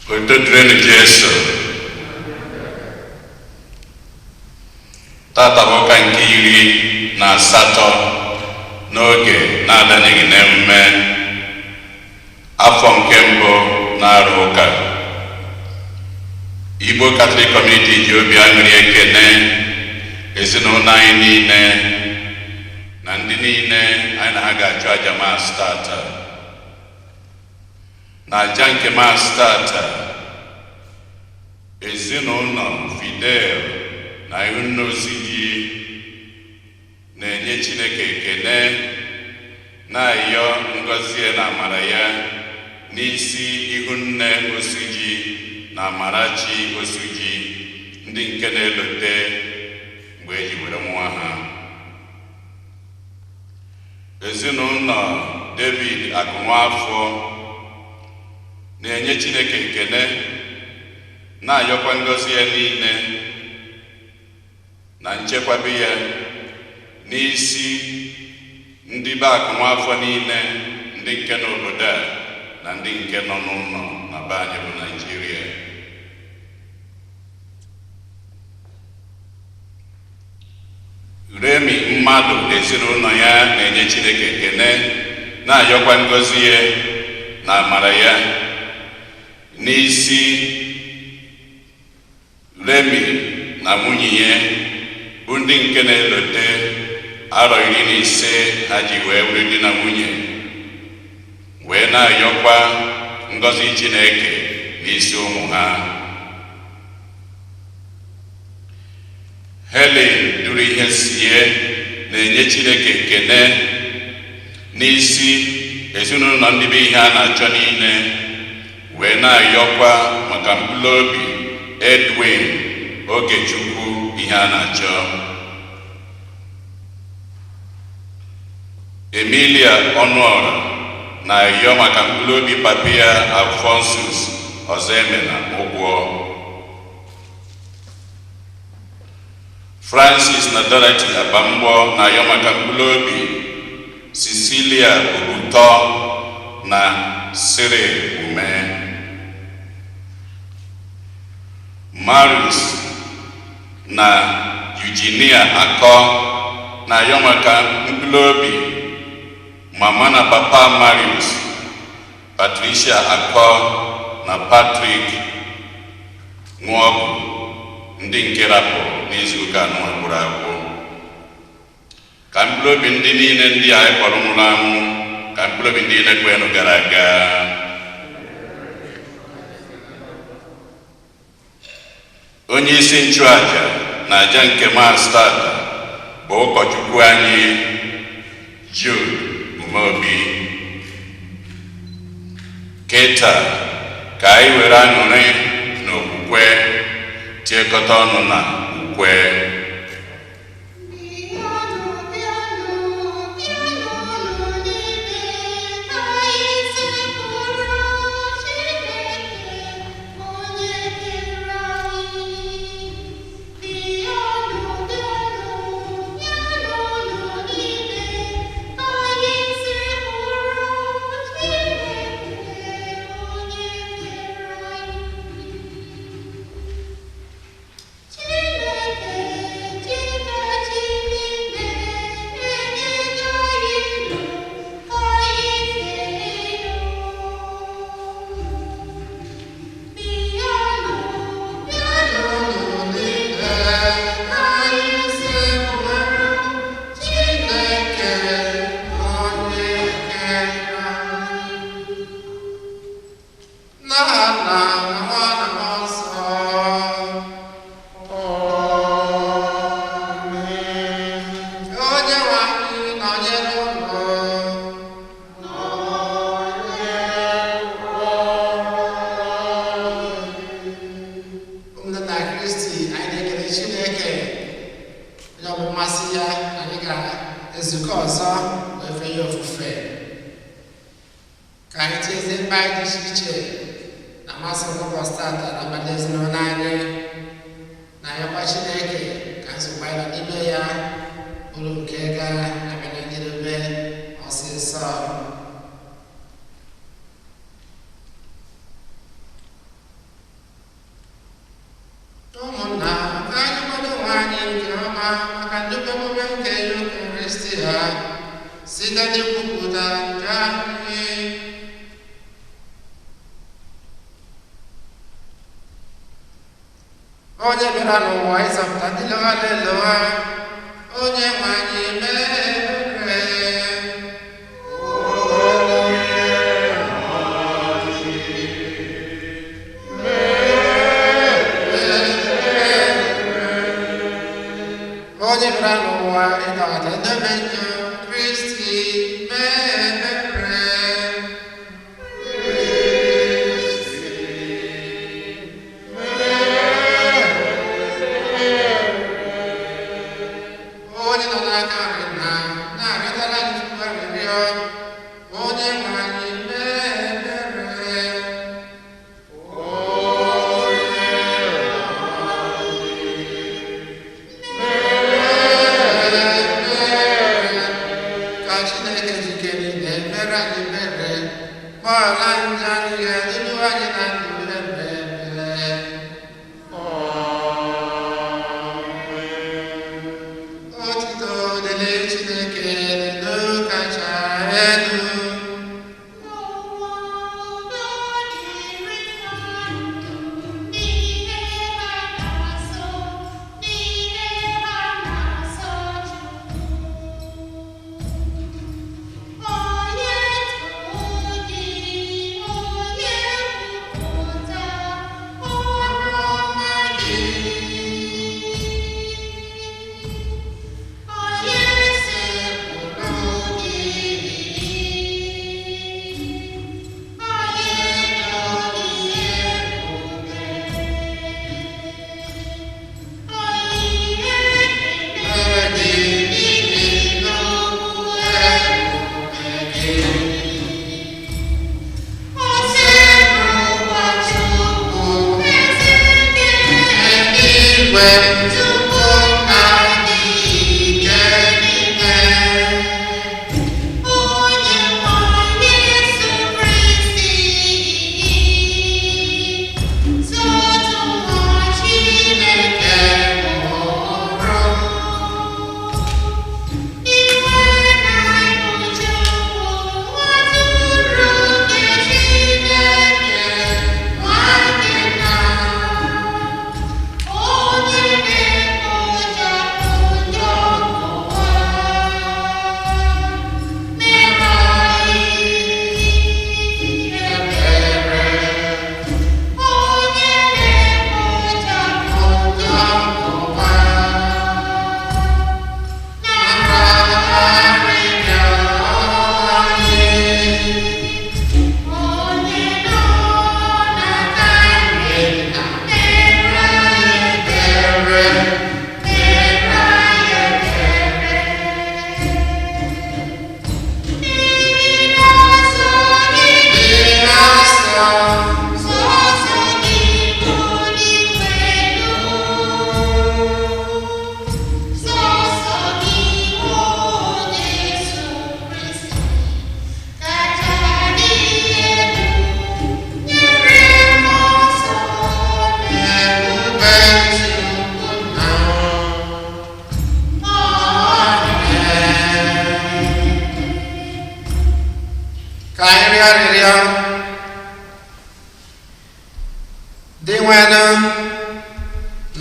Otito dịrịnụ Jesu. Tata bụ ụka nke 18 n'oge na-adanyeghị n'emume afọ nke mbụ na-arụ ụka. Igbo Catholic Community ji obi aṅụrị ekene ezinụlọ anyị niile na ndị niile anyị na ha ga-achụ aja Mass tata. Na aja nke Mass tata, ezinụlọ Fidel na Ihunna Osuji na-enye Chineke ekene, na-ayọ ngọzi na amara ya n'isi Ihunne Osuji na Amarachi Osuji, ndị nke na-elote mgbe eji were nwa ha. Ezinụlọ David Akụnwafọ na-enye Chineke ekene, na-ayọkwa ngọzi ya niile na nchekwabe ya n'isi ndị be Akụnwafọ niile, ndị nke n'obodo a na ndị nke nọ n'ụlọ na be anyị bụ Naịjirịa. Remi mmadụ na ezinụlọ ya na-enye Chineke ekene, na-ayọkwa ngọzi ya na amara ya n'isi Remi na nwunye ya, bụ ndị nke na-elote arọ 15 ha ji wee were di na nwunye, wee na-ayọkwa ngọzi Chineke n'isi ụmụ ha. Helen duru ihe sie na-enye Chineke ekene n'isi ezinụlọ ndị bụ ihe a na-achọ niile, wee na-ayọkwa maka mkpụrụ obi Edwin Ogechukwu ihe a na-achọ. Emilia Ọnụọra na-ayọ maka mkpụrụ obi papa ya Alphonsus Ọzọemena ụgwọ. Francis na Dorothy Abamgbọ na-ayọ maka mkpụrụ obi Cecilia Obutọ na Cyril Ume. Marius na Eugenia Akọ na-ayọ maka mkpụrụ obi mama na papa Marius, Patricia Akọ na Patrick Nwọgụ, ndị nke rapụrụ n'izuụka anọ gwụrụ agwụ. Ka mkpụrụ obi ndị niile ndị anyị kpọrọ nwụrụ anwụ, ka mkpụrụ obi ndị niile kwenụ gara aga, onye isi nchụaja na aja nke Mass tata bụ ụkọchukwu anyị Jude Umeobi. Kịta ka anyị were aṅụrị na okwukwe tiekọta ọnụ na ukwe. Site n'ikwupụta njọ anyị. Onye bịara n'ụwa ịzọpụta ndị lụgha lelụgha, onye nwe anyị mee ebere. Onye bịara n'ụwa ịdọghata ndị mmejọ, Kristi mee ebere. Onye nọ n'aka nri nna na-arịọtara anyị Chukwu arịrịọ, onye nwe anyị mee ebere. Ka Chineke jikere na-emere anyị ebere, gbaghara njọ anyị ga-adịru anyị na ndụ ebere. Otito dịrị Chineke n'elu kacha elu. Ka anyị rịọ arịrịọ. Dinwenụ,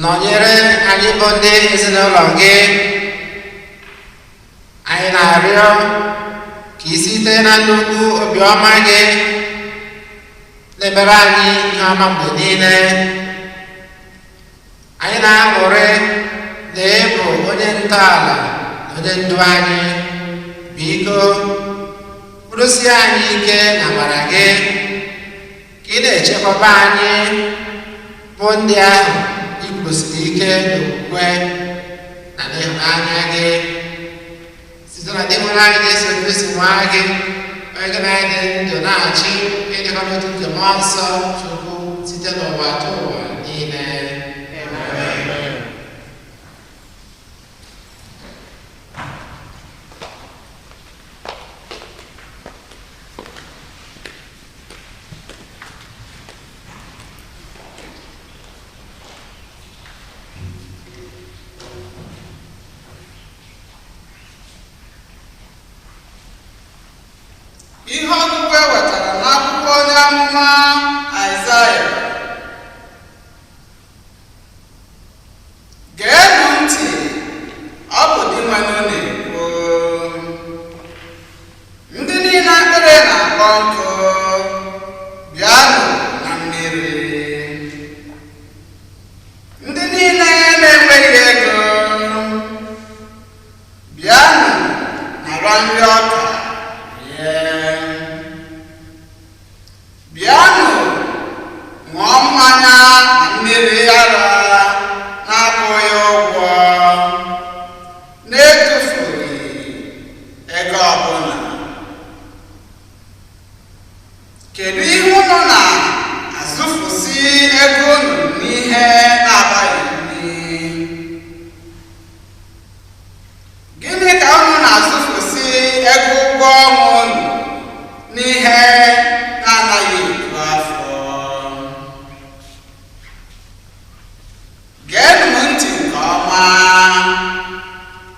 nọnyere anyị bụ ndị ezinụlọ gị. Anyị na-arịọ ka i site na nnukwu obiọma gị na-emere anyị ihe ọma mgbe niile. Anyị na-aṅụrị na ị bụ onye ntọala na onye ndu anyị. Biko, kwụrụsie anyị ike na amara gị, ka ị na-echekwaba anyị bụ ndị ahụ i kwusiri ike n'okwukwe na n'ịhụnanya gị, site na Dinwenụ anyị Jesu Kristi nwa gị, onye gị na ya dị ndụ na-achị ịdịkọ n'otu nke Mmụọ Nsọ Chukwu site n'ụwa tụ ụwa niile. amụma Aịzaya. Geenụ ntị, ọ bụ Dinwenụ na-ekwu. Ndị niile akpịrị na-akpọ nkụ, bịanụ na mmiri. Ndị niile na-enweghị ego, bịanụ nara nri ọka rie. Bịanụ ṅụọ mmanya na mmiri ara na-akwụghị ụgwọ, na-etufughị ego ọbụla. Kedu ihe unu na-azụfusi ego unu n'ihe na-abaghị nri? Gịnị ka unu na-azụfusi ego ụgwọ ọnwa unu n'ihe na-anaghị eju afọ? Geenụ m ntị nke ọma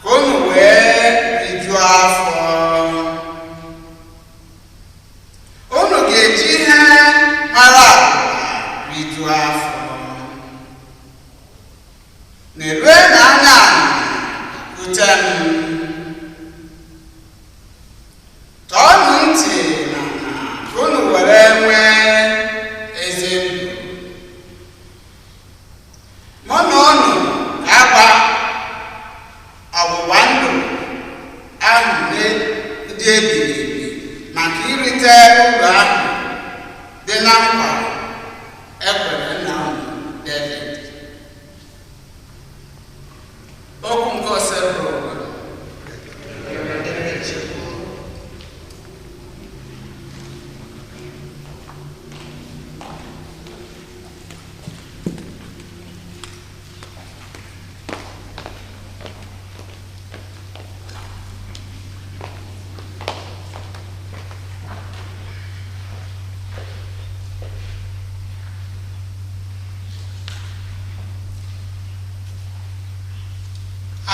ka unu wee rijuo afọ. Unu ga-eji ihe mara abụba rijuo afọ. Na-erue na anya ute m. Tọọnụ ntị n'ala ka unu were nwee ezi ndụ. Mụ na unu ga-agba ọgbụgba ndụ ahụ dị ebighị ebi maka irite uru ahụ dị na nkwa e kwere nna unu David. Okwu nke Osebụrụwa.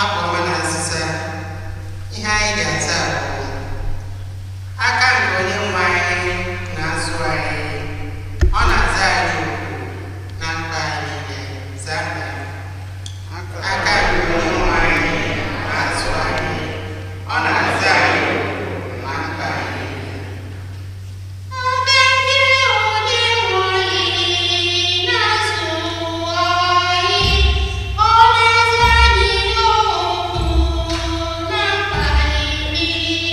Abụ ọma na azịza. Ihe anyị ga-aza bụ aka nke onye nwe anyị na-azụ anyị, ọ na-aza anyị okwu na mkpa anyị niile. Zaa ya. Aka nke onye nwe anyị na-azụ anyị, ọ na-aza anyị okwu na mkpa anyị niile. Aka nke onye nwe anyị na-azụ anyị, ọ na-aza anyị okwu na mkpa anyị niile.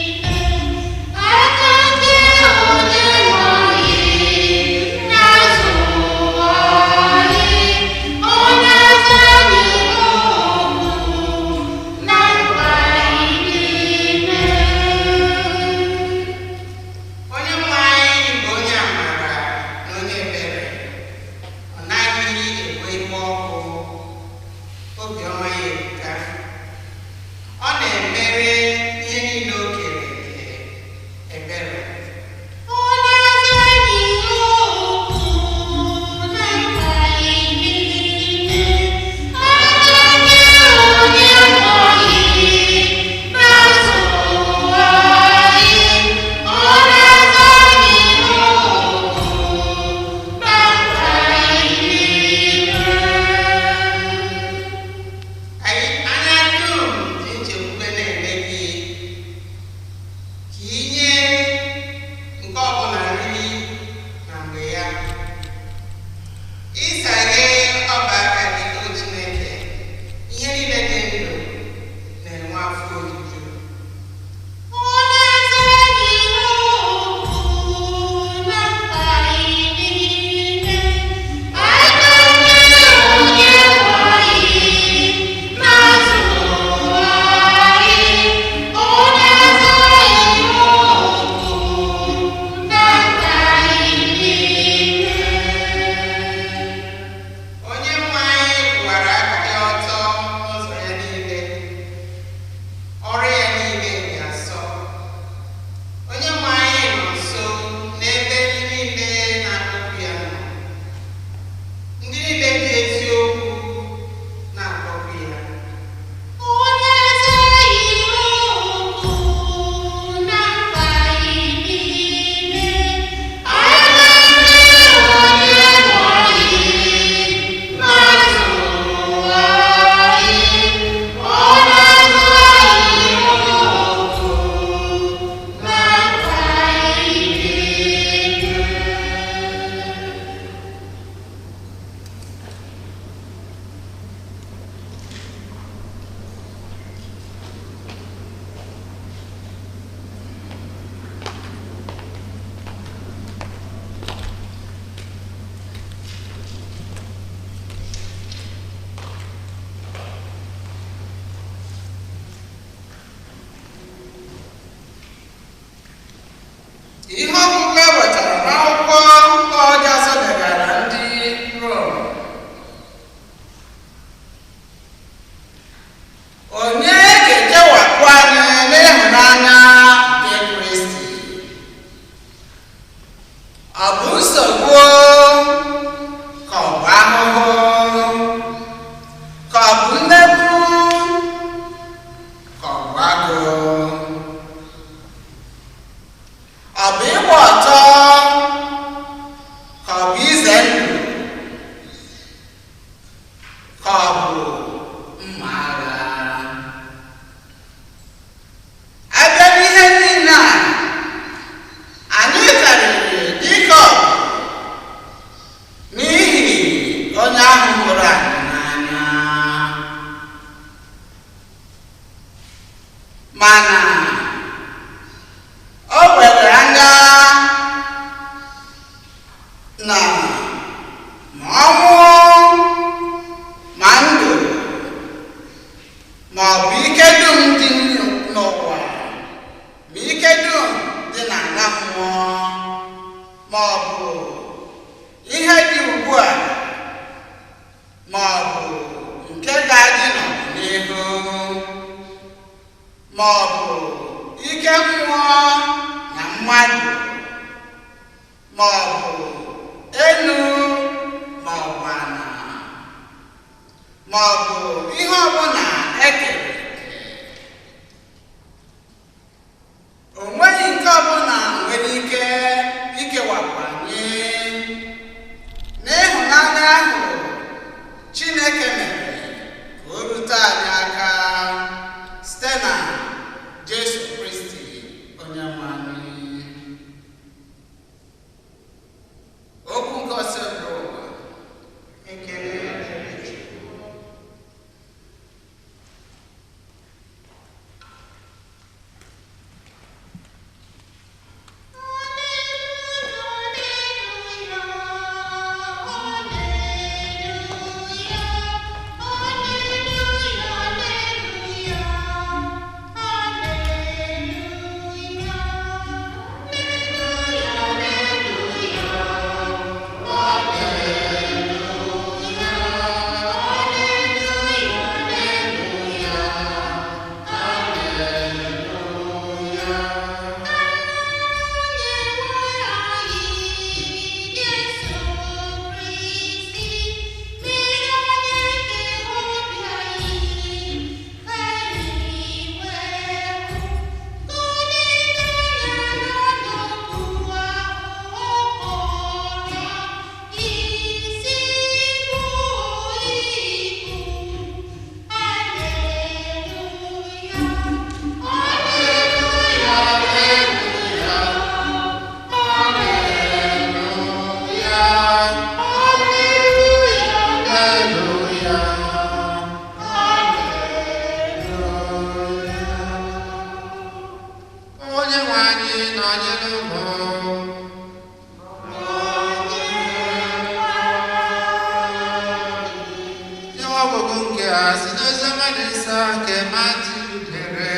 Nsogbu ka ọ bụ ahụhụ ka ọ bụ mmegbu ka ọ bụ agụụ, ọ bụ ịgba ọtọ ka ọ bụ ize ndụ ka ọ bụ mma agha. Abịa n'ihe niile a, anyị karịrị dịka ọ bụ n'ihi onye ahụ hụrụ anyị n'anya. Mana o were anya na ma ọnwụ ma ndụ ma ọ bụ ike dum dị n'ụwa, ma ike dum dị n'ala mmụọ, ma ọ bụ ihe dị ugbu a, ma ọ bụ nke ga-adị n'ọdịnihu, ma ọ bụ ike mmụọ na mmadụ, ma ọ bụ elu ma ọ bụ ala, ma ọ bụ ihe ọbụla ekere eke, o nweghị nke ọbụla nwere ike ikewapụ anyị n'ịhụnanya ahụ Chineke mere ka o rute anyị aka site na Jesu Kristi onye nwe anyị. Okwu nke Osebụrụwa. Ekele dịrị Chukwu. Onye nwe anyị nọnyere unu. Ihe ọgụgụ nke a si n'Oziọma dị nsọ nke Matiu dere.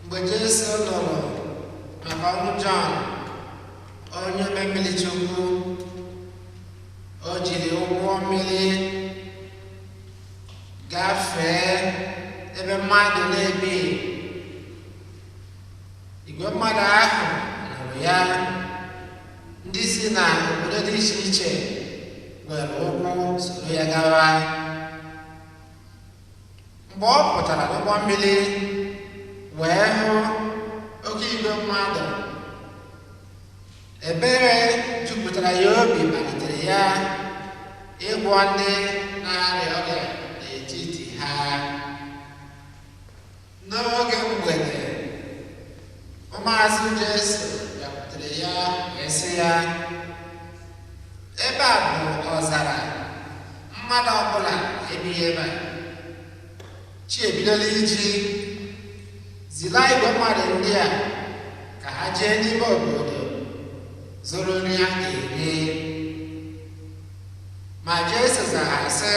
Mgbe Jesu nụrụ maka ọnwụ Jọn onye ome mmiri Chukwu, o jiri ụgbọ mmiri gafee ebe mmadụ na-ebighị. Igwe mmadụ ahụ nụrụ ya, ndị si na obodo dị iche iche were ụkwụ soro ya gawa. Mgbe ọ pụtara n'ụgbọ mmiri wee hụ oke igwe mmadụ, ebere jupụtara ya obi malitere ya ịgwọ ndị na-arịa ọrịa n'etiti ha. N'oge mgbede, ụmụazụ Jesu bịakwutere ya wee sị ya, ebe a bụ ọzara, mmadụ ọbụla ebighị ebe a. Chi ebidola iji. Zila igwe mmadụ ndị a ka ha jee n'ime obodo zụrụ nri ha ga-eri. Ma Jesu zara sị,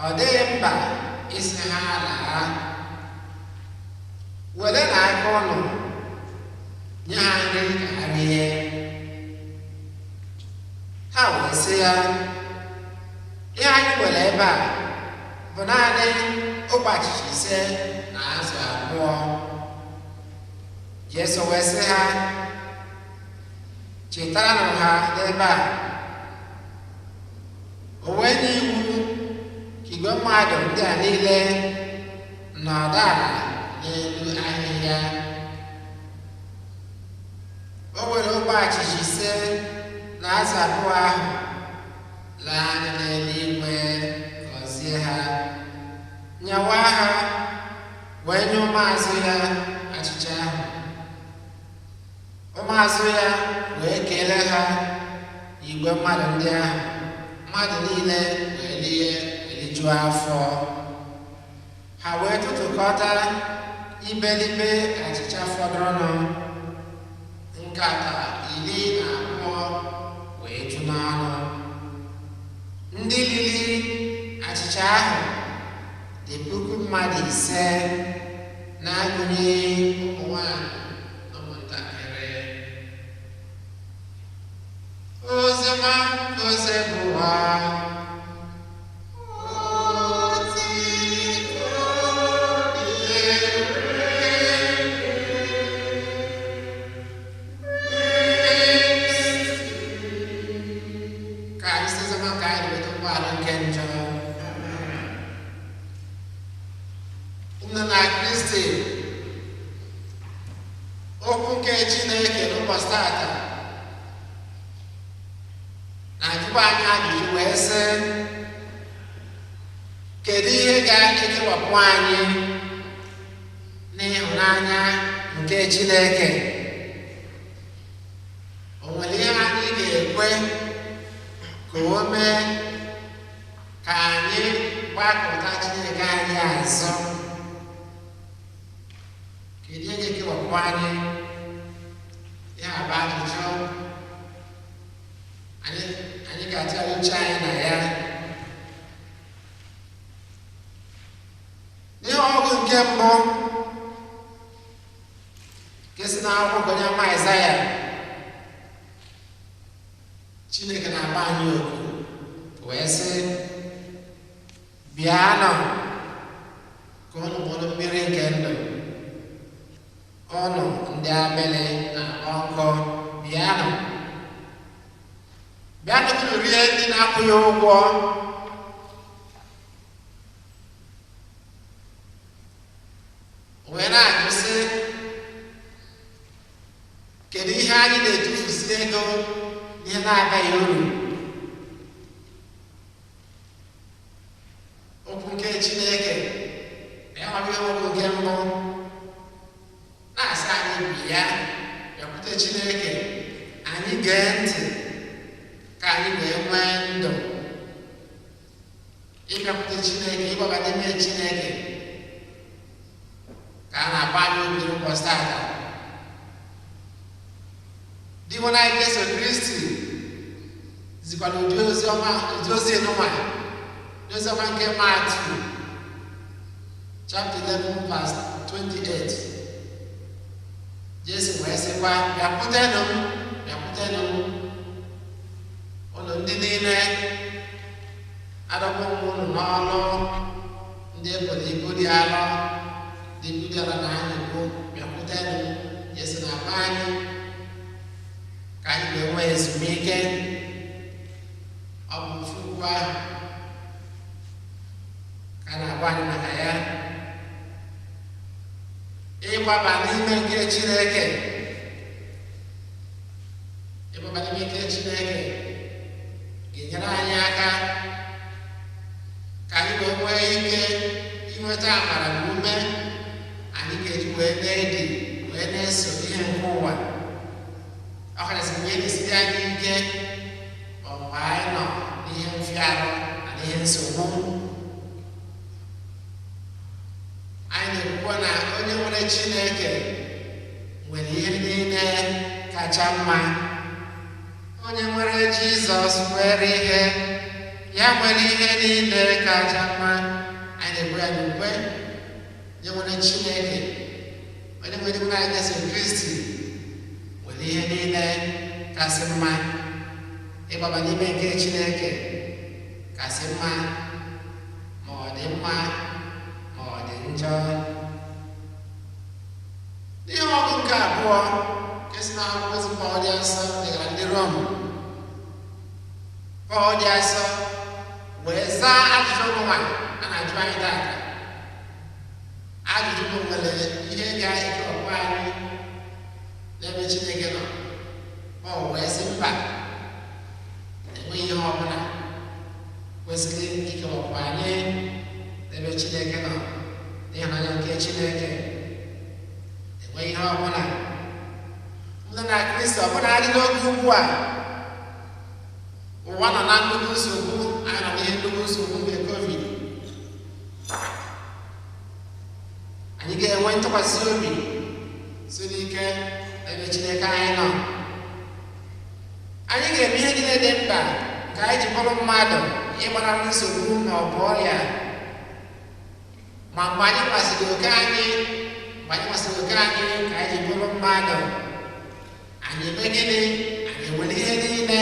ọ dịghị mkpa isi ha laa. Were na aka ụnụ nye ha nri ka ha rie. Wee sị ya, ihe anyị nwere ebe a bụ naanị ogbe achịcha 5 na azụ 2. Jesu wee sị ha, chetaranụ ha n'ebe a. O wee nye iwu ka igwe mmadụ ndị a niile nọdụ ala n'elu ahịhịa. O were ogbe achịcha 5 na azụ 2 ahụ, lee anya n'eluigwe, gọzie ha, nyawa ha, wee nye ụmụazụ ya achịcha ahụ. Ụmụazụ ya wee kelee ha igwe mmadụ ndị ahụ. Mmadụ niile wee rie rijuo afọ. Ha wee tụtụkọta iberibe achịcha fọdụrụnụ, nkata 12 wee ju n'ọnụ. Ndị riri achịcha ahụ dị puku mmadụ 5, na-agụnyeghị ụmụ nwanyị na ụmụntakịrị. Oziọma Osebụwa. Ka anyị site oziọma nke anyị weta ụgbọala nke njọ. Nne na Kristi, okwu nke Chineke n'ụbọchị tata na-ajụkwa anyị ajụjụ wee sị, kedu ihe ga-ekewapụ anyị n'ịhụnanya nke Chineke? O nwere ihe anyị ga-ekwe ka o mee ka anyị gbakọta Chineke anyị azụ? Kedu ihe ga-ekewapụ anyị? Ya bụ ajụjụ anyị ga-atụgharị uche anyị na ya. N'ihe ọgụgụ nke mbụ nke si n'akwụkwọ onye amụma Aịzaya, Chineke na-agba anyị oku wee sị, bịanụ ka unu ṅụrụ mmiri nke ndụ, unu ndị akpịrị na-akpọ nkụ, bịanụ. Bịanụ ka unu rie ndị na-akwụghị ụgwọ. Wee na-ajụ sị, kedu ihe anyị na-etufusi ego n'ihe na-abaghị uru? Okwu nke Chineke na-enweghị ihe okwu nke mbụ na-asị anyị bi ya, bịakwute Chineke, anyị gee ntị ka anyị wee nwee ndụ. Ịbịakwute Chineke, ịgbaba n'ime Chineke, ka a na-agba anyị obi n'ụbọchị tata. Dị nwe anyị Jesu Kristi zikwara ụdị ozi ọma, ụdị ozi enunwa, ụdị ozi ọma nke Matiu chapter 11 verse 28. Jesu wee sịkwa, bịakwutenụ m, bịakwutenụ m, unu ndị niile adọkpụ unu n'ọlụ, ndị eboro ibu dị arọ, ndị ibu dị arọ na anyị bụ, bịakwutenụ m. Jesu na-agba anyị ka anyị wee nwee ezumike. Ọ bụ ofu okwu ahụ ka a na-agwa anyị maka ya. Ịgbaba n'ime nke Chineke, ịgbaba n'ime nke Chineke ga-enyere anyị aka ka anyị wee nwee ike inweta amara na ume anyị ga-eji wee na-edi wee na-eso ihe nke ụwa. Ọ kachasị mgbe e na-esiri anyị ike ma ọ bụ mgbe anyị nọ n'ihe mfịarụ na n'ihe nsogbu. Anyị na-ekwukwa na onye nwere Chineke nwere ihe niile kacha mma. Onye nwere Jizọs nwere ihe, ya nwere ihe niile kacha mma. Anyị na-ekwe ya n'ukwe. Onye nwere Chineke, onye nwere nna anyị Jesu Kristi nwere ihe niile kasị mma. Ịgbaba n'ime nke Chineke kasị mma, ma ọ dị mma ma ọ dị njọ. N'ihe ọgụ nke abụọ nke si n'akwụkwọ ozi Pọl dị nsọ degara ndị Rom, Pọl dị nsọ wee zaa ajụjụ ụmụnwa a na-ajụ anyị taata. Ajụjụ bụ nwere ihe ga-ekewapụ anyị n'ebe Chineke nọ. Pọl wee sị mba, enweghị ihe ọbụla kwesịrị ikewapụ anyị n'ebe Chineke nọ, n'ịhụnanya nke Chineke. Enweghị ihe ọbụla. Ndị na Kristi ọbụla adị n'oge ugbu a, ụwa nọ na nnukwu nsogbu, anyị nọ n'ihe nnukwu nsogbu nke COVID. Anyị ga-enwe ntụkwasị obi siri ike n'ebe Chineke anyị nọ. Anyị ga-eme ihe niile dị mkpa ka anyị ji bụrụ mmadụ ịgbanarị nsogbu ma ọ bụ ọrịa. Ma mgbe anyị masịrị oke anyị, mgbe anyị masịrị oke anyị ka anyị ji bụrụ mmadụ, anyị eme gịnị? Anyị nwere ihe niile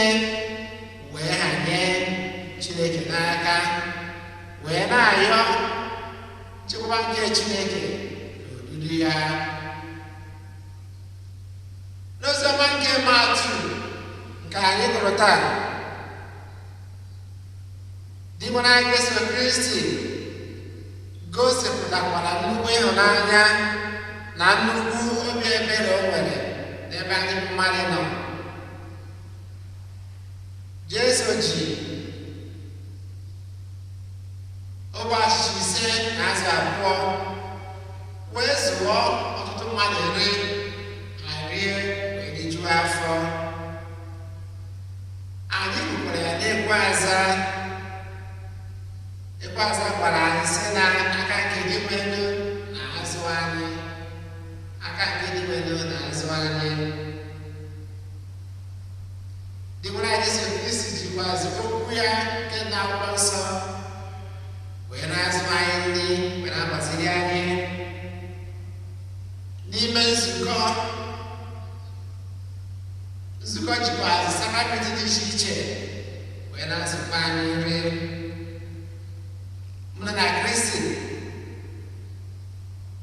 wee hanye Chineke n'aka, wee na-ayọ nchekwaba nke Chineke na odudu ya. N'oziọma nke Matiu nke anyị gụrụ taa, Dinwenụ anyị Jesu Kristi gosipụtakwara nnukwu ịhụnanya na nnukwu obi ebere o nwere n'ebe anyị mmadụ nọ. Jesu ji ogbe achịcha 5 na azụ 2 wee zụọ ọtụtụ mmadụ iri ha rie wee rijuo afọ. Anyị hụkwara ya n'ekwe aza. Ekwe aza gwara anyị sị na aka nke Dinwenụ na-azụ anyị, aka nke Dinwenụ na-azụ anyị. Dinwenụ anyị Jesu Kristi jikwazi okwu ya nke na akwụkwọ nsọ wee na-azụ anyị nri, wee na-agbaziri anyị n'ime nzukọ. Nzukọ jikwazi sakramenti dị iche iche wee na-azụkwa anyị nri. Mụ na Kristi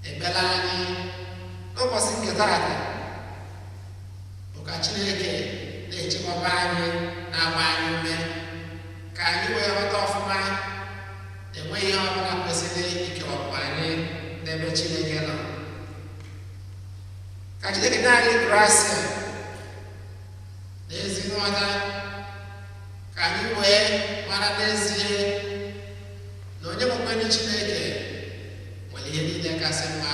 ekpela anyị n'ụbọchị nke taata bụ ka Chineke na-echekwaba anyị, na-agba anyị ume ka anyị wee ghọta ọfụma enweghị ihe ọbụla kwesịrị ikewapụ anyị n'ebe Chineke nọ. Ka Chineke nye anyị grasia na ezi nghọta ka anyị wee mara n'ezie na onye nwekwere Chineke nwere ihe niile kasị mma.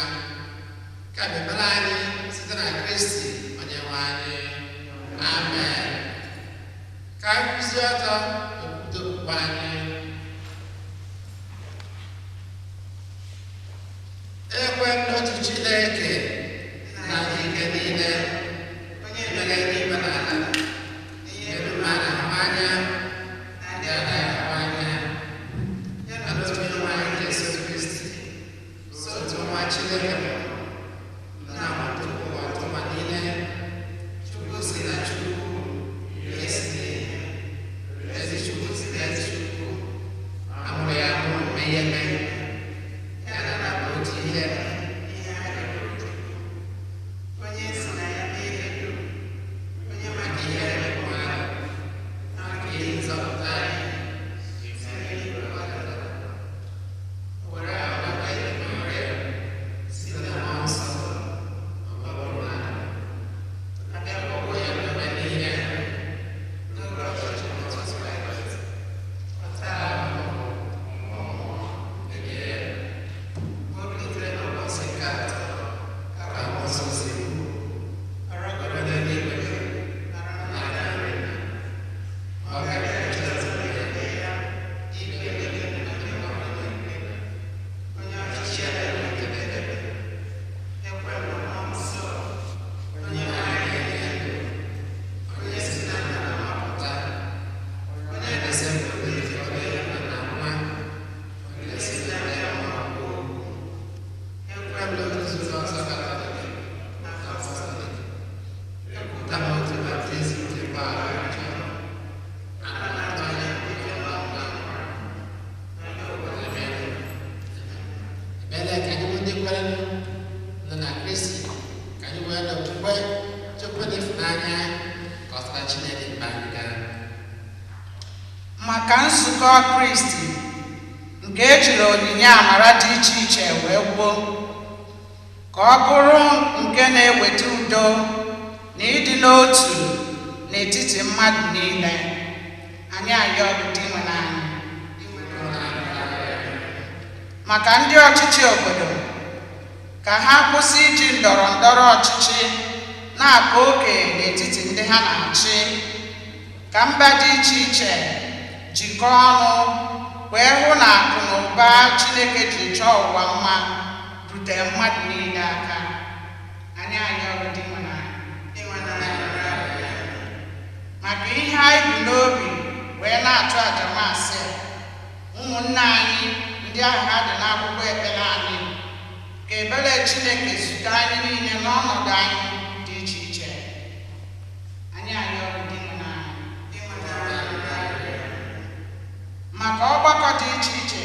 Ka ekpere anyị site na Kristi onye nwe anyị. Amen. Ka anyị kwụzie ọtọ okwute okwukwe anyị. Ekwe m n'otu Chineke na ike niile, onye mere eluigwe na ala, ihe dum a na-ahụ anya na ndị anaghị ahụ anya, ya na otu Onyenwe anyị Jesu Kristi, otu nwa Chineke bụ nna tupu ụwa tụma niile, Chukwu si na Chukwu, ihe si n'ihe, ezi Chukwu si n'ezi Chukwu, Chineke mkpa anyị. Maka nzukọ Kristi nke ejiri onyinye amara dị iche iche wee gwuo, ka ọ bụrụ nke na-eweta udo na ịdị n'otu n'etiti mmadụ niile, anyị ayọ gị Dinwenụ anyị. Maka ndị ọchịchị obodo, ka ha kwụsị iji ndọrọ ndọrọ ọchịchị na-akpa oke n'etiti ndị ha na-achị, ka mba dị iche iche jikọọ ọnụ wee hụ na akụ na ụba Chineke ji chọọ ụwa mma rute mmadụ niile aka. Anyị ayọ gị Dinwenụ anyị. Maka ihe anyị bu n'obi wee na-achụ àjà maasị a, ụmụnne anyị ndị ahụ ha dị n'akwụkwọ ekpere anyị, ka ebere Chineke zute anyị niile n'ọnọdụ anyị dị iche iche. Anyị ayọ gị Dinwenụ anyị. Maka ọgbakọ dị iche iche,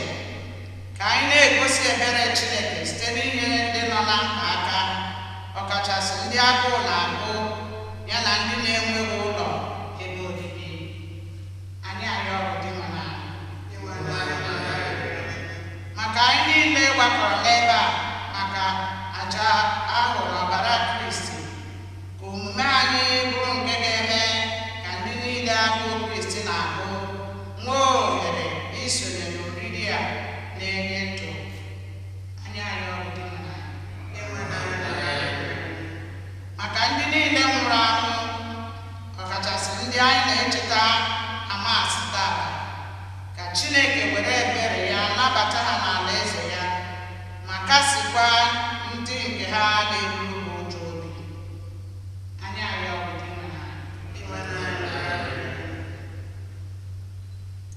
ka anyị na-egosi ebere Chineke site n'inyere ndị nọ na mkpa aka, ọkachasị ndị agụụ na-agụ ya na ndị na-enweghị ụlọ ebe obibi. Anyị ayọ gị Dinwenụ anyị. Maka anyị niile gbakọrọ n'ebe a maka àjà ahụ na ọbara Kristi, ka omume anyị bụrụ nke ga-eme ka ndị niile agụụ Kristi na-agụ nwee ohere isonye n'oriri a na-enye ndụ. Anyị ayọ gị Dinwenụ anyị. Maka ndị niile nwụrụ anwụ, ọkachasị ndị anyị na-echeta amasị taa, ka Chineke were ebere ya nabata ha n'alaeze ya, ma kasịkwa ndị nke ha na-eru ụjọ obi. Anyị ayọ gị Dinwenụ anyị.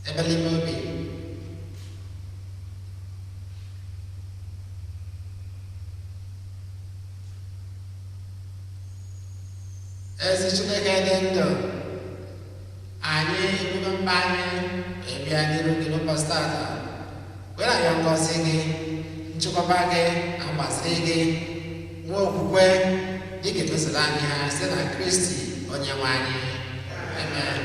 Ebele ime obi. Ezi Chineke dị ndụ, anyị ebugo mkpa anyị ebịa n'iru gị n'ụbọchị tata, were ayọ ngọzi gị, nchekwaba gị na mgbaziri gị, nwee okwukwe dịka emesoro anyị ha site na Kristi onye nwe anyị. Amen.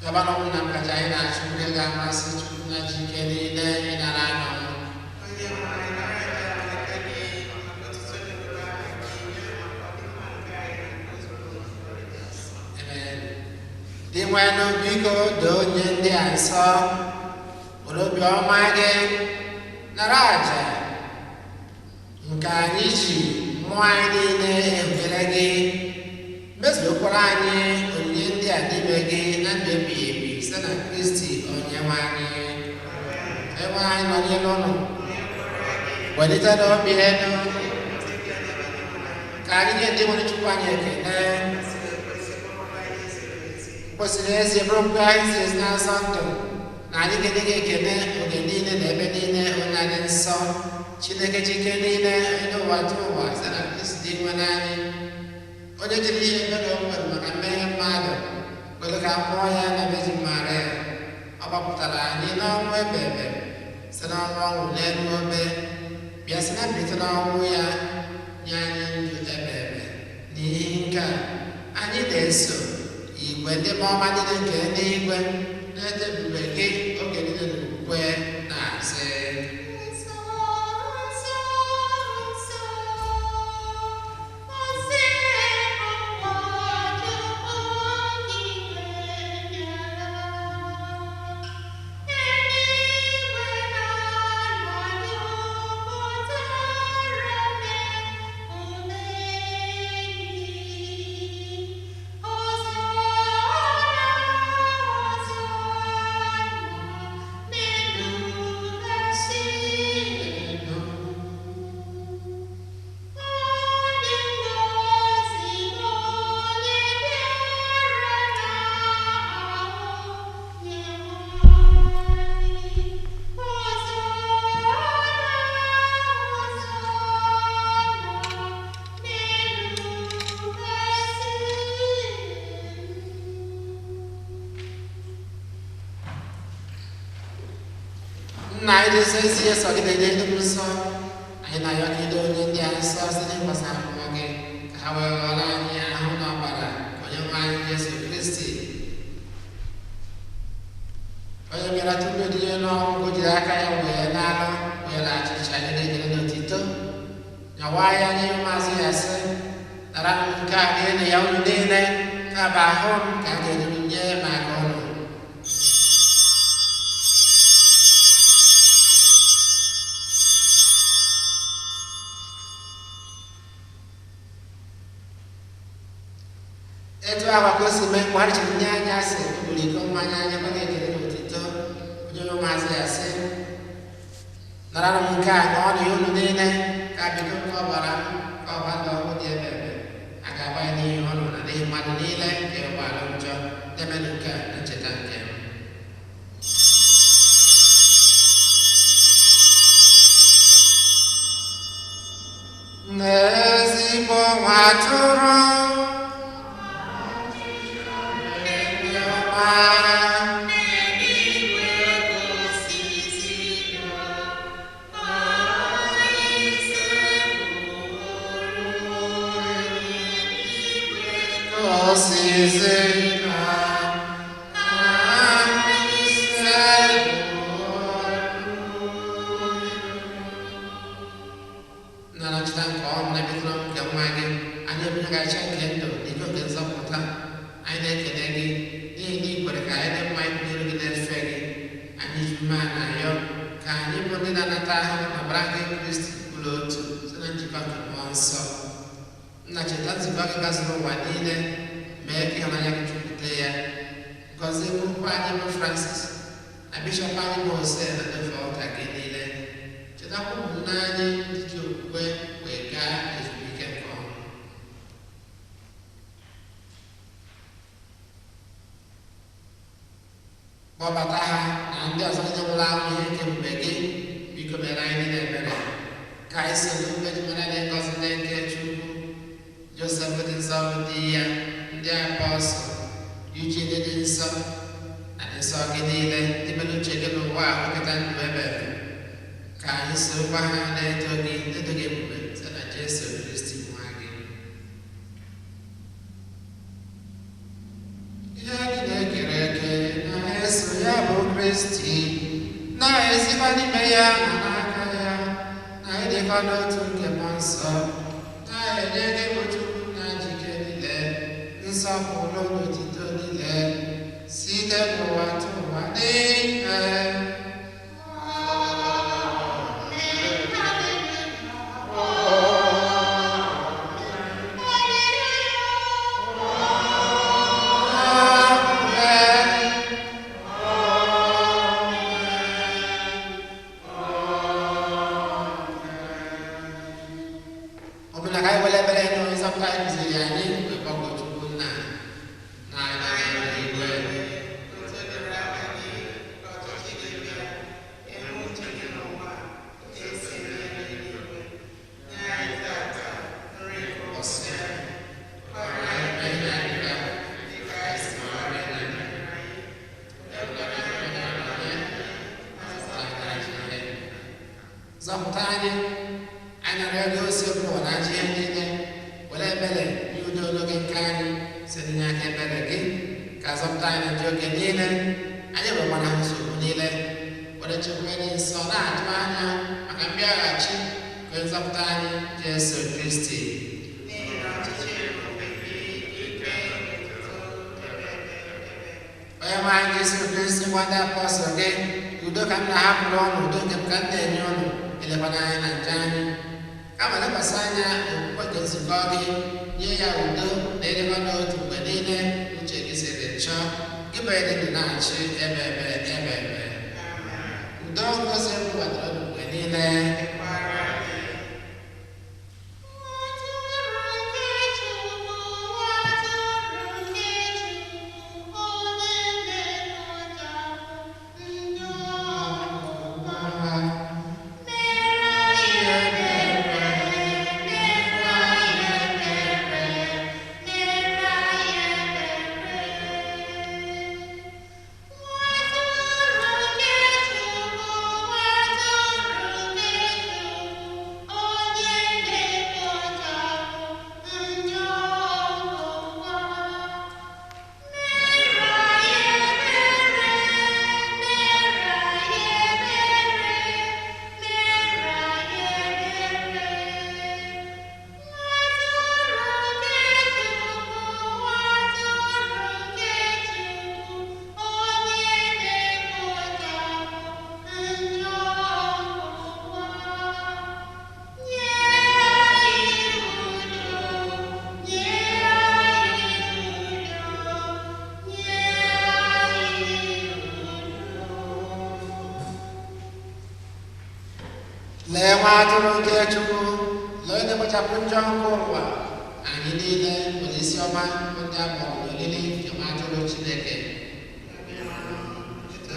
Gabana ụmụnna m kacha anyị na-achụ ndị ga-amasị Chukwu na Chike niile ịnara anọ. Onye nwe anyị, nara aja n'aka gị maka otuto na ebube aha gị, ya maka ọdịmma nke anyị na nke nzukọ nsọ gị. Amen. Dinwenụ, biko doo onye ndị a nsọ, were obiọma gị nara aja nke anyị ji mmụọ anyị niile ekele gị, mezuokwara anyị onyinye ndị a n'ime gị na ndụ ebighị ebi site na Kristi onye nwe anyị. Onyenwe anyị nọnyere ụnụ. Welite n'obi elu. Ka anyị nye ndị nwere Chukwu anyị ekele. Kwesịrị ezi bụrụ mgbe anyị si ezi na-asọ ndụ na anyị ga-enye gị ekele oge niile na ebe niile, onye anyị nsọ Chineke chike niile, onye ụwa tụ ụwa site na Kristi dị nwe n'anyị, onye jiri ihe mere o nwere maka mmehie mmadụ kwere ka mmụọ ya na Virgin Maria. Ọ gbapụtara anyị n'ọnwụ ebe ebe site n'ọnwụ ọnwụ n'elu obe, bịa sị na mbilite n'ọnwụ ya nye anyị ndụ ebe ebe. N'ihi nke a anyị na-eso igwe ndị ọma niile nke eluigwe na-eto ebube gị oge niile n'okwukwe na-asị: Nsọ, nsọ, nsọ, Osebụwa Chukwu okike bịara. Eluigwe na ala jupụtara n'ebube gị. Hosana, Hosana, n'elu kasị elu. Onye ngọzi bụ onye bịara n'aha Onyenwe anyị. Hosana, Hosana, n'elu kasị elu. Nna anyị dị nsọ, ezi eso gị na-enye ndị nsọ, anyị na-ayọ ka ido onye ndị a nsọ site n'ịgbasa mmụọ gị, ka ha wee ghọrọ anyị ahụ na ọbara nke Onyenwe anyị Jesu Kristi, onye bịara tupu edinye n'ọnwụ ka o jiri aka ya wee n'alụ were achịcha nye na-ekele n'otito, nyawa ya nye ụmụazụ ya sị: nara m nke a niile ya unu niile, ka bụ ahụ m ka a ga-ejiri nye maka ụnụ. Etu ahụ ka o si mee mgbe ha richara nri anyasị, o buru iko mmanya anya kwa ekele na otito, onye ụmụazụ ya sị: nara m nke a ṅụọ na unu niile, ka biko nke ọbara m ka ọba ndụ ọhụụ dị ebe ebe a ga-agba ya n'ihi ọnụ na n'ihi mmadụ niile nke ụgbọala njọ. Na-emenụ nke a na ncheta nke m. N'ezigbo nwa atụrụ ọma, N'eluigwe osisi ya, anyị sekpụrụ eluigwe osisi ka anyị sekpụrụ. Na ncheta nke ọnwụ na ebitụrụ nke nwa gị, anyị ebunyegacha nke ndụ na ike nke nzọpụta. Anyị na-ekele gị n'ihi na ị kwere ka anyị dị mma ịkwụnyere gị na-efe gị. Anyị ji umeala na-arịọ ka anyị bụ ndị na-anata ahụ na ọbara nke Kristi bụrụ otu site na njikọ nke mmụọ nsọ. Nna, cheta nzukọ gị gazuru ụwa niile, mee ka ịhụnanya gị jupụta ya. Gọzie Popu anyị bụ Francis na bishọp anyị bụ Jose na ndị ọka gị niile. Chetakwa ụmụnne anyị ndị ji okwukwe wee gaa ezumike nke ọnwụ. Kpọbata ha na ndị ọzọ niile nwụrụ anwụ ihe nke ebube gị. Biko mere anyị niile ebere, ka anyị so n'okpukpe jupụtara na ngọzi ndị nke Chukwu, Josef dị nsọ bụ di ya, ndị apọstụl, Eugene dị nsọ na ndị nsọ gị niile ndị mere uche gị n'ụwa a nwekọta ndụ ebe ebe, ka anyị sorokwa ha na-eto gị na-eto gị ebube site na Jesu Kristi nwa gị. Ihe niile kere eke na-eso ya bụ Kristi, na-esikwa n'ime ya na n'aka ya, na ịdịkọ n'otu nke mmụọ nsọ, na-enye gị bụ Chukwu na njike niile, nsọpụrụ na otito niile, site n'ụwa tụ ụwa niile. Amen. Hallelujah. Hallelujah. Amen. Zọpụta anyị. Anyị na-arịọ gị osi ụwa na ajọ ihe niile, were ebere nye udo n'oge nke anyị site n'aka ebere gị, ka zọpụta anyị na njọ oge niile, anyị nwekwana nsogbu niile, were chekwa dị nsọ na-atụ anya maka mbịaghachi nke nzọpụta anyị Jesu Kristi. N'ihi na ọchịchị ebube gị, ike, otuto, ebe ebe ebe. Onye nwe anyị Jesu Kristi, gwa ndị apọstọl gị, udo ka m na-ahapụrụ ụnụ, udo nke m ka m na-enye ụnụ, elekwana anya na njọ anyị, kama lekwasị anya okwukwe nke nzukọ gị, nye ya udo na ịdịkọ n'otu mgbe niile uche gị siri chọọ, gị bụ ịdị ndụ na-achị ebe ebe ebe ebe. Amen. Udo ngozi kwadoro unu mgbe niile. Dịkwara gị. Lee nwa atụrụ nke Chukwu, lee onye kpochapụ njọ nke ụwa. Anyị niile nwere isi ọma bụ ndị a mụrụ n'olili nke nwa atụrụ Chineke.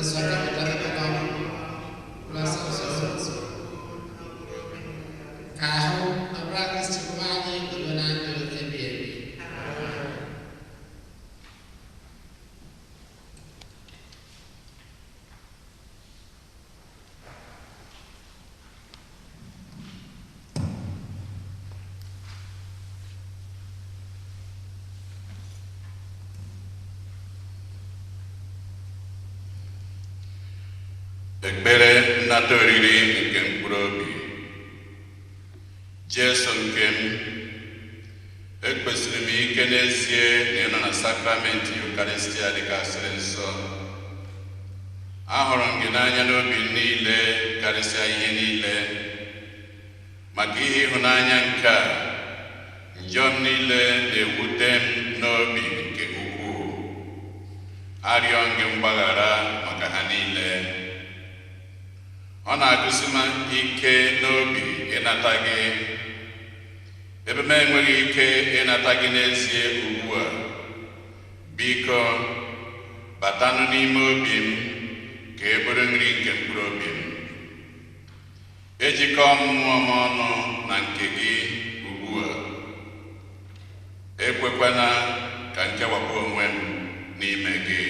Nsọ ka wetara gị n'ọnụ, ụlọ nsọ nsọ nsọ. Ka ahụ ọbara Kristi kwụba anyị udo na ndụ ebi ebi. Ekpere nnata oriri nke mkpụrụ obi. Jesu nke m, ekpesiri m ike n'ezie na ịnọ na sakramenti Yukaristia dịkasịrị nsọ. Ahụrụ m gị n'anya n'obi m niile karịsịa ihe niile. Maka ihe ịhụnanya nke a, njọ m niile na-ewute m n'obi nke ukwuu. Arịọ m gị mgbaghara maka ha niile. Ọ na-agụsi m ike n'obi ịnata gị, ebe m enweghị ike ịnata gị n'ezie ugbu a. Biko, batanụ n'ime obi m ka e bụrụ nri nke mkpụrụ obi m. Ejikọ mmụọ m ọnụ na nke gị ugbu a. Ekwekwana ka m kewapụ onwe m n'ime gị.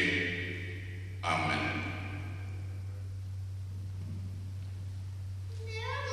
Amen. Yeah.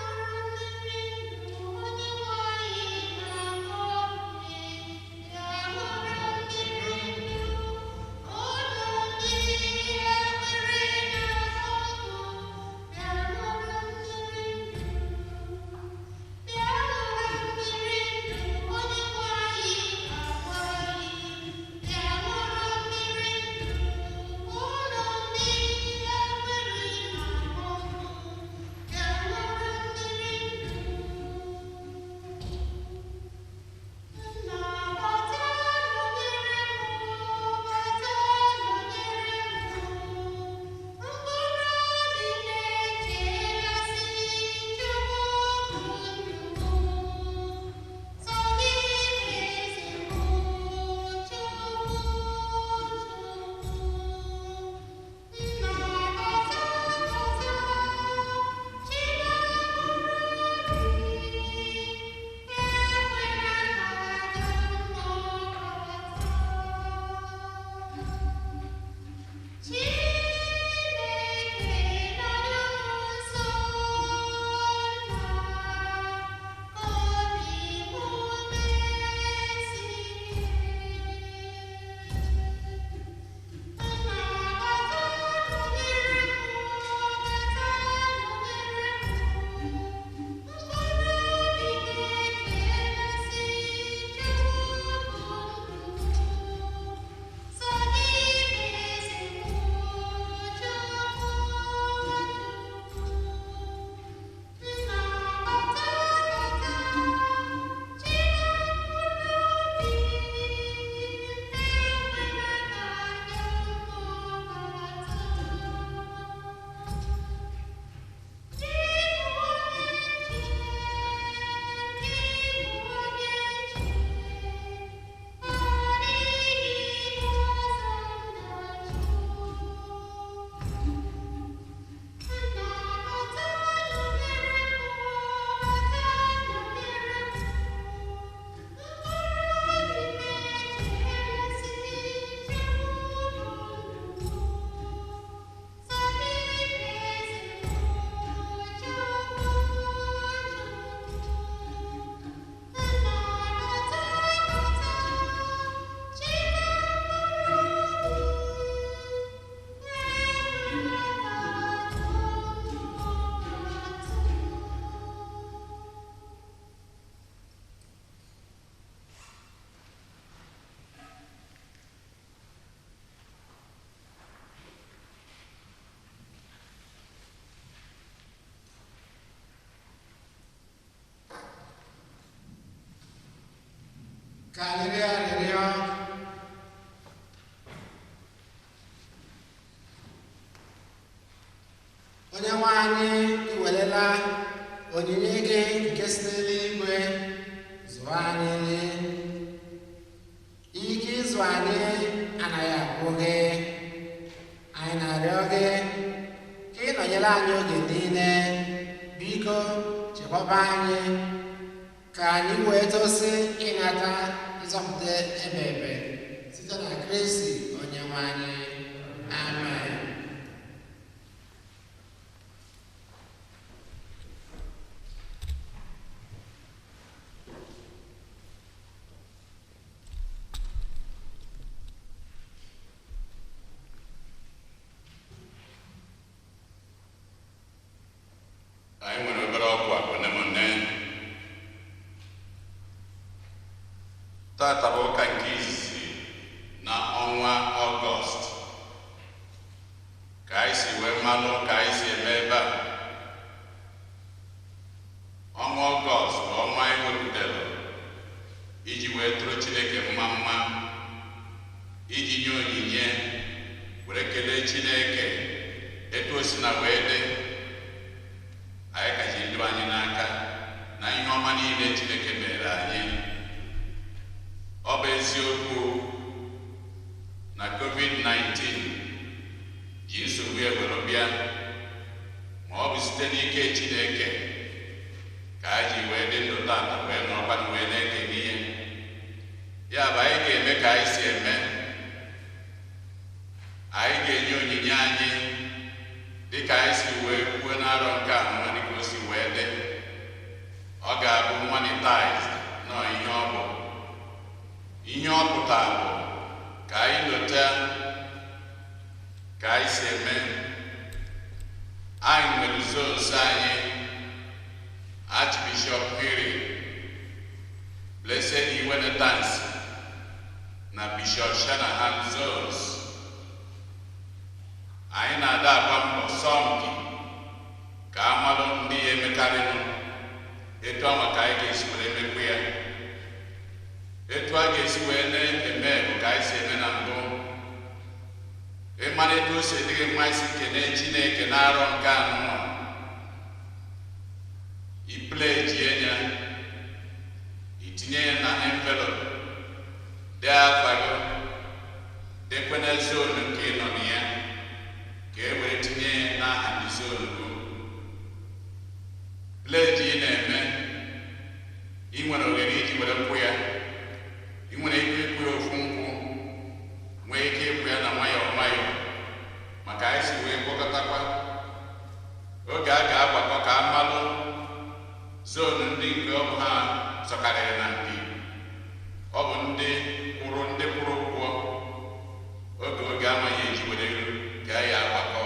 Ka anyị rịọ arịrịọ. Onye nwe anyị, iwerela onyinye gị nke si n'eluigwe zụọ anyị. Ike ịzụ anyị anaghị agwụ gị. Anyị na-arịọ gị ka ị nọnyere anyị oge niile. Biko chekwaba anyị ka anyị wee tosi ịnata nzọpụta ebe ebe site na Kristi onye nwe anyị. Amen. Anyị nwere obere ọkwa one ma one. Tata bụ ụka nke izizi na ọnwa Ọgọst. Ka anyị si wee malụ ka anyị si eme ebe a, ọnwa Ọgọst bụ ọnwa anyị wepụtara iji wee tụrụ Chineke mma mma, iji nye onyinye were kelee Chineke etu o si na wee dị anyị ka ji ndụ anyị n'aka na ihe ọma niile Chineke mere anyị. Ọ bụ eziokwu na COVID-19 ji nsogbu ewere bịa, ma ọ bụ site n'ike Chineke ka anyị ji wee dị ndụ tata wee nọrọkwa wee na-ekene ihe. Ya bụ, anyị ga-eme ka anyị si eme. Anyị ga-enye onyinye anyị dịka anyị si wee kwuo n'arọ nke a nwa, dịka o si wee dị. Ọ ga-abụ monetized nọ. Ihe ọ bụ, ihe ọ pụtara bụ ka anyị lota ka anyị si eme. Anyị nwere zones anyị: Archbishop Mary, Blessed Iwene Tansi na Bishop Shanahan zones. Anyị na-ada agba mbọ sọmpi ka amalụ ndị ya emekarịnụ. Etu anwa ka anyị ga-esi were emekwu ya. Etu a ga-esi wee na-eme bụ ka anyị si eme na mbụ. Ịmara etu o si dịghị mma isi kelee Chineke n'arọ nke anọ, ipledgie ya, itinye ya na envelope, dee afa gị, dekwe na zone nke ị nọ na ya, ka e were tinye ya n'aha ndị zone gị. Pledge ị na-eme, ị nwere ohere iji were kwụ ya. Ị nwere ike ịkwụ ya ofu nkwụ, nwee ike ịkwụ ya na nwayọọ nwayọọ, maka anyị si wee kpọkọtakwa oge a ga-agbakọ ka amalụ zone ndị nke ọ bụ ha zọkarịrị na mpi. Ọ bụ ndị kwụrụ ụgwọ oge amaghị eji were ka ya agbakọ.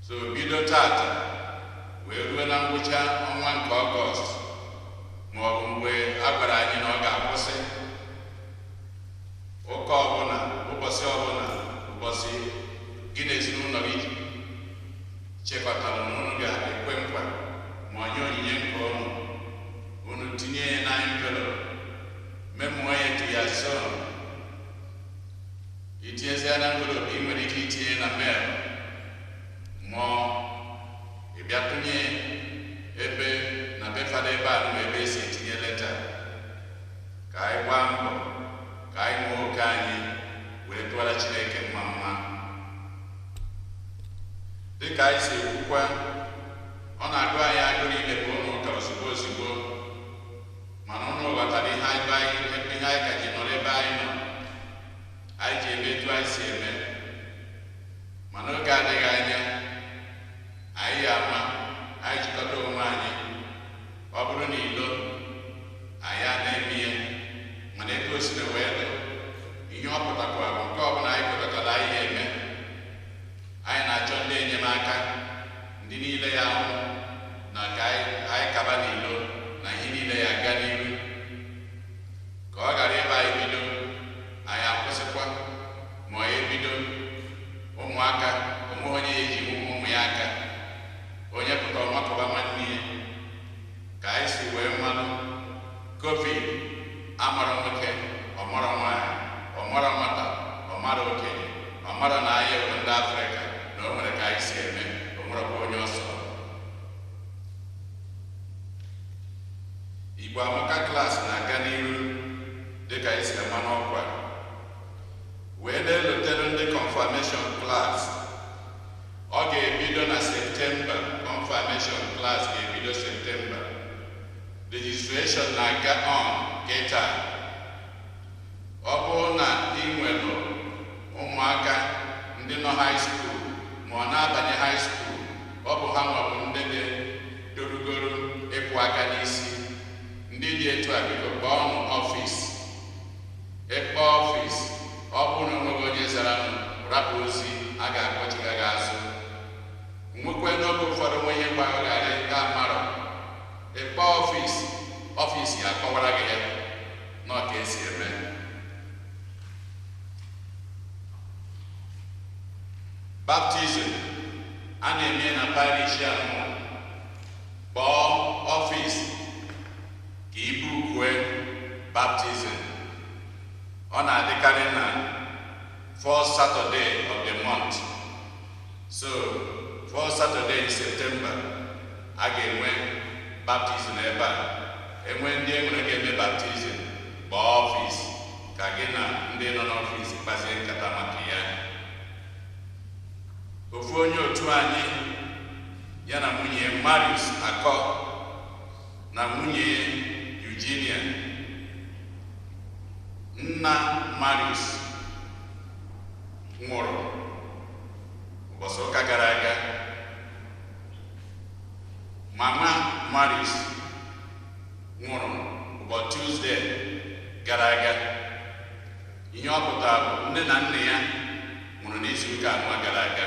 So bido tata wee ruo na ngwụcha ọnwa nke Ọgọst, ma ọ bụ mgbe a gwara anyị na ọ ga-akwụsị, ụka ọbụla, ụbọchị ọbụla, ụbọchị gị na ezinụlọ gị chekọtara na unu ga-ekwe nkwa ma onye onyinye nke ụnụ, unu tinye ya na envelope, memụọ ya to ya zone. Itinyezie na envelope, ị nwere ike itinye na mail, ma ị bịa tụnye ebe na be fada ebe a nụ ebe esi etinye leta. Ka anyị gbaa mbọ ka anyị nwee oke anyị wee tụọra Chineke mma mma. Dịka anyị si ekwukwa, ọ na-agụ anyị agụrụ imepe ụlọ ụka ozugbo ozugbo, mana ụnụ ghọtara ihe anyị ebe ihe anyị ka ji nọrọ ebe anyị nọ, anyị ji eme etu anyị si eme. Mana oge adịghị anya, anyị ya ama anyị jikọta onwe anyị. Ọ bụrụ na ilo anyị a na-eme ihe, mana ebe o si na wee dị, ihe ọ pụtakwara bụ nke ọbụla anyị kwekọtara anyị ga-eme. Anyị na-achọ ndị enyemaka, ndị niile ya hụ na ka anyị kaba n'ilo na ihe niile ya aga n'iru, ka ọ ghara ebe anyị bido anyị akwụsịkwa, ma ọ ebido ụmụaka onwe onye ya eji ụmụ ya aka, onye pụta ọmakụba nwanne ya. Ka anyị si wee mmanụ, COVID ama. Igbo Amaka class na-aga n'iru dịka esi ama n'ọkwa, wee na-elotere ndị confirmation class. Ọ ga-ebido na Septemba. Confirmation class ga-ebido Septemba. Registration na-aga on kịta. Ọ bụrụ na ị nwere ụmụaka ndị nọ high school ma ọ na-abanye high school, ọ bụ ha nwebụ ndị dị torugoro ịkwụ aka n'isi. Ndị dị etu a, biko kpọọ ọnụ office. Ịkpọ office, ọ bụrụ na onweghị onye zara nụ, rapụ ozi, a ga-akpọchiga gị azụ. Nwekwe n'oge ụfọdụ nwe ihe gbagharị ga amarọ, ịkpọ office, office ya akọwara gị ya nọ ka esi eme. Baptism a na-eme na parish ahụ, kpọọ office ka ibu kwue baptism. Ọ na-adịkarị na first Saturday of the month. So first Saturday in September a ga-enwe baptism ebe a. Enwe ndị enwere ga-eme baptism, kpọọ office ka gị na ndị nọ n'office kpazie nkata maka ya. Ofu onye otu anyị, ya na nwunye Marius Akọ na nwunye Eugenia, nna Marius nwụrụ ụbọchị ụka gara aga. Mama Marius nwụrụ ụbọchị Tuesday gara aga. Ihe ọ pụtara bụ nne na nna ya nwụrụ n'izu ụka anọ gara aga.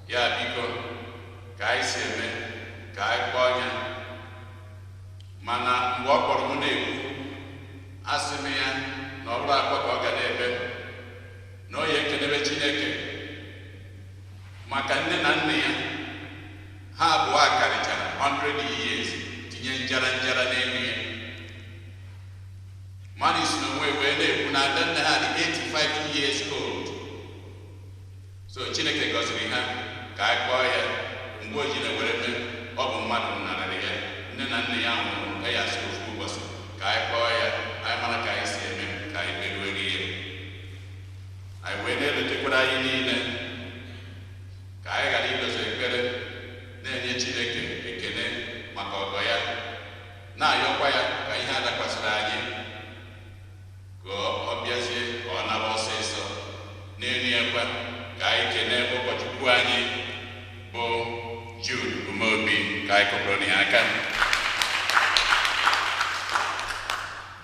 Ya biko, ka anyị si eme ka anyị kpọọ ya. Mana mgbe ọ kpọrọ m na-ekwu, asị m ya na ọ bụrụ akpọ ka ọ ga na-ebe na ọ ya ekelebe Chineke maka nne na nna ya. Ha abụọ karịchara 100 years, tinye njara njara n'elu ya. Marius na onwe wee na-ekwu na ada nne ha dị 85 years old. So Chineke gọziri ha. Ka anyị kpọọ ya mgbe o ji na-ewere mee. Ọ bụ mmadụ nararị ya, nne na nna ya nwụrụ ya asị ofu ụbọchị. Ka anyị kpọọ ya, anyị mara ka anyị si eme ka anyị meruere ya. Anyị wee na-elotekwara anyị niile ka anyị ghara idozi ekpere, na-enye Chineke ekele maka ọgọ ya, na-ayọkwa ya ka ihe a dakwasịrị anyị ka ọ bịazie ka ọ naba ọsịsọ. N'elu ya kwa, ka anyị kelee ụkọchukwu anyị bụ Jude Umeobi. Ka anyị kụpụrụ ya aka.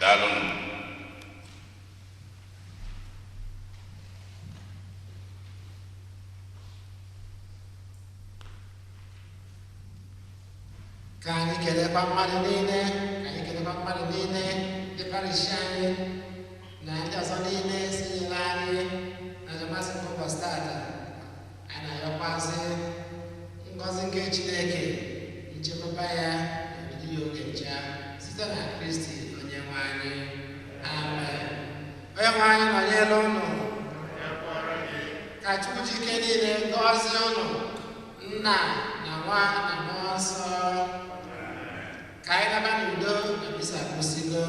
Daalụnụ. Ka anyị kelekwa mmadụ niile, ka anyị kelekwa mmadụ niile, ndị parish anyị na ndị ọzọ niile sinyere anyị na njemasị nke ụbọchị tata. Anyị na-ayọkwazị ngọzi nke Chineke, nchekwaba ya na obibi ya oge ncha, site na Kristi onye nwe anyị. Amen. Onye nwe anyị nọnyere ụnụ. Ka Chukwu ji ike niile gọzie ụnụ, Nna na Nwa na Mmụọ Nsọ. Ka anyị naba n'udo na misa akwụsịgo.